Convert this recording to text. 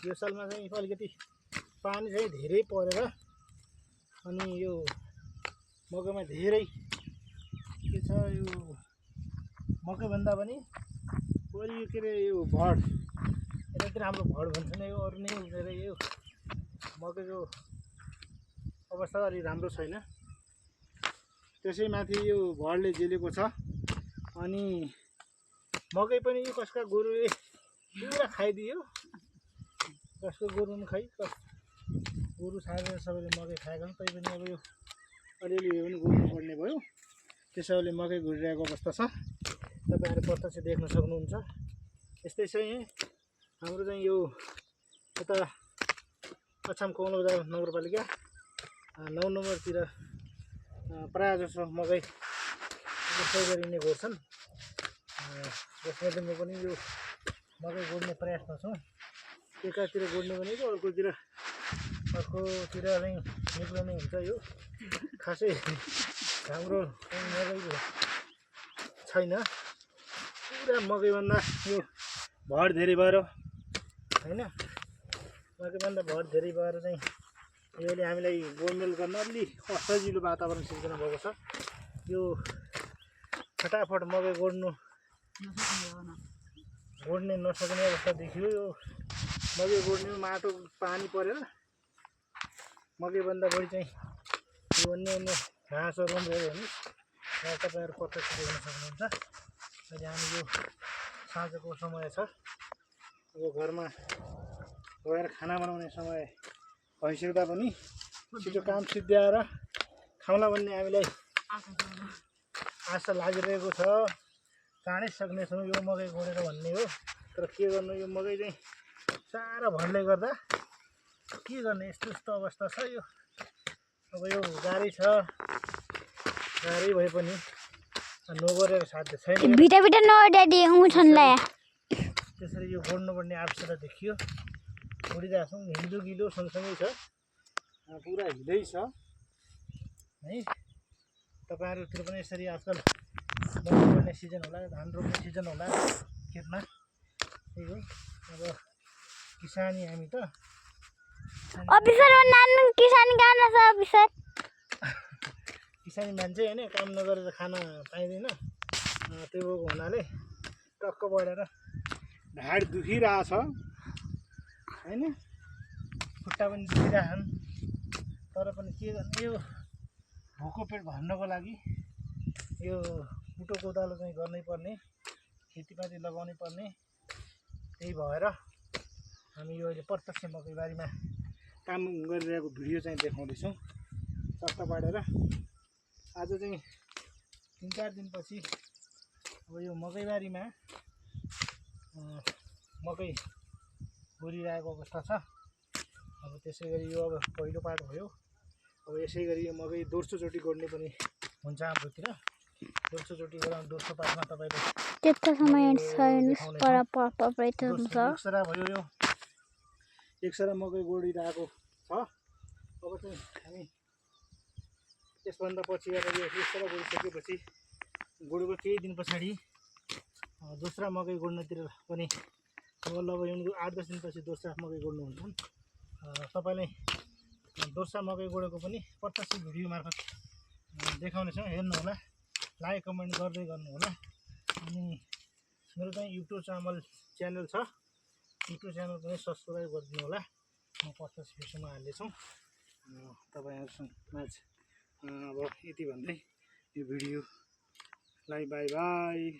यो सालमा चाहिँ अलिकति पानी चाहिँ धेरै परेर अनि यो मकैमा धेरै के छ यो मकैभन्दा पनि बढी यो के अरे यो भड यतातिर हाम्रो भड भन्छ नि यो अरू नै उठेर यो मकैको अवस्था अलि राम्रो छैन त्यसैमाथि यो भडले जेलेको छ अनि मकै पनि यो कसका गोरुले पुरा खाइदियो कसको गोरु पनि खै गोरु छाडेर सबैले मकै खाएको छ तैपनि अब यो अलिअलि यो पनि गोर्नु पर्ने भयो त्यसैले मकै घुरिरहेको अवस्था छ तपाईहरु प्रत्यक्ष देख्न सक्नुहुन्छ यस्तै चाहिँ हाम्रो चाहिँ यो यता अछाम कौला बजार नगरपालिका 9 नम्बरतिर प्राय जसो मकै यसै गरिने गर्छन् जसमा म पनि यो मकै गोड्ने प्रयासमा छु एकातिर गोड्ने भनेको अर्कोतिर चाहिँ निक्लने हुन्छ यो खासै हाम्रो मकैको छैन पुरा मकैभन्दा यो भड धेरै भएर हैन मकैभन्दा भड धेरै भएर चाहिँ यसले हामीलाई गोडमेल गर्न अलि असजिलो वातावरण सिर्जना भएको छ यो फटाफट मकै गोड्ने नसक्ने अवस्था देखियो यो मकै गोड्ने माटो पानी परेर मकैभन्दा बढी चाहिँ यो अन्य घाँसहरू पनि रह्यो भने यहाँ तपाईहरु प्रत्यक्ष देख्न सक्नुहुन्छ अहिले हामी यो साँझको समय छ अब घरमा गएर खाना बनाउने समय भइसक्दा पनि छिटो काम सिद्ध्याएर खाउँला भन्ने हामीलाई आशा लागिरहेको छ चाँडै सक्नेछौँ यो मकै गोडेर भन्ने हो तर के गर्नु यो मकै चाहिँ सारा भडले गर्दा के गर्ने यस्तो अवस्था छ यो अब यो गाडी छ गाडी भए पनि नगरेर साध्य छैन बिटा न ड्याडी उठ्नलाई त्यसरी यो गोड्नु पर्ने आवश्यकता देखियो गोडिरहेको छौँ हिँडो गिलो सँगसँगै छ पुरा हिँदै छ है तपाईहरुतिर पनि यसरी आजकल मकै गोड्ने सिजन होला धान रोप्ने सिजन होला खेतमा त्यही हो अब किसानी हामी त अफिसर नानु किसानी गाना छ अफिसर किसानी मान्छे हैन काम नगरेर खान पाइदैन त्यो हुनाले टक्क बढेर ढाड दुखिरहेछ हैन खुट्टा पनि दुखिरहेछन् तर पनि के गर्ने यो भोको पेट भर्नको लागि यो कुटो कोदालो चाहिँ गर्नै पर्ने खेतीपाती लगाउनै पर्ने त्यही भएर हामी यो अहिले प्रत्यक्ष मकैबारीमा काम गरिरहेको भिडियो चाहिँ देखाउँदैछौँ चट्ट बाडेर आज चाहिँ 3-4 दिनपछि अब यो मकैबारीमा मकै गोडिरहेको अवस्था छ अब त्यसै गरी यो अब पहिलो पाट भयो अब यसै गरी यो मकै दोस्रोचोटि गोड्ने पनि हुन्छ हाम्रोतिर दोस्रोचोटि गर्दा दोस्रो पाटमा तपाईले त्यस्तो समय छैन पर एकसरा भयो यो एकसरा मकै गोडिरहेको छ अब चाहिँ हामी त्यसभन्दा पछि अब यो एकसरा गोडिसकेपछि गोडेको केही दिन पछाडि दोस्रा मकै गोड्नतिर पनि बल्ल अब 8-10 दिनपछि दोस्रा मकै गोड्नु हुन्छ तपाईलाई दोस्रा मकै गोडेको पनि प्रत्यक्ष भिडियो मार्फत देखाउने छौँ हेर्नु होला लाइक कमेन्ट गर्दै गर्नु होला अनि मेरो चाहिँ युट्युब च्यानल छ युट्युब च्यानल पनि सब्स्क्राइब गरिदिनु होला म प्रत्यक्ष भिडियोमा हाल्नेछौँ तपाईहरुसँग अब यति भन्दै यो भिडियोलाई बाई बाई।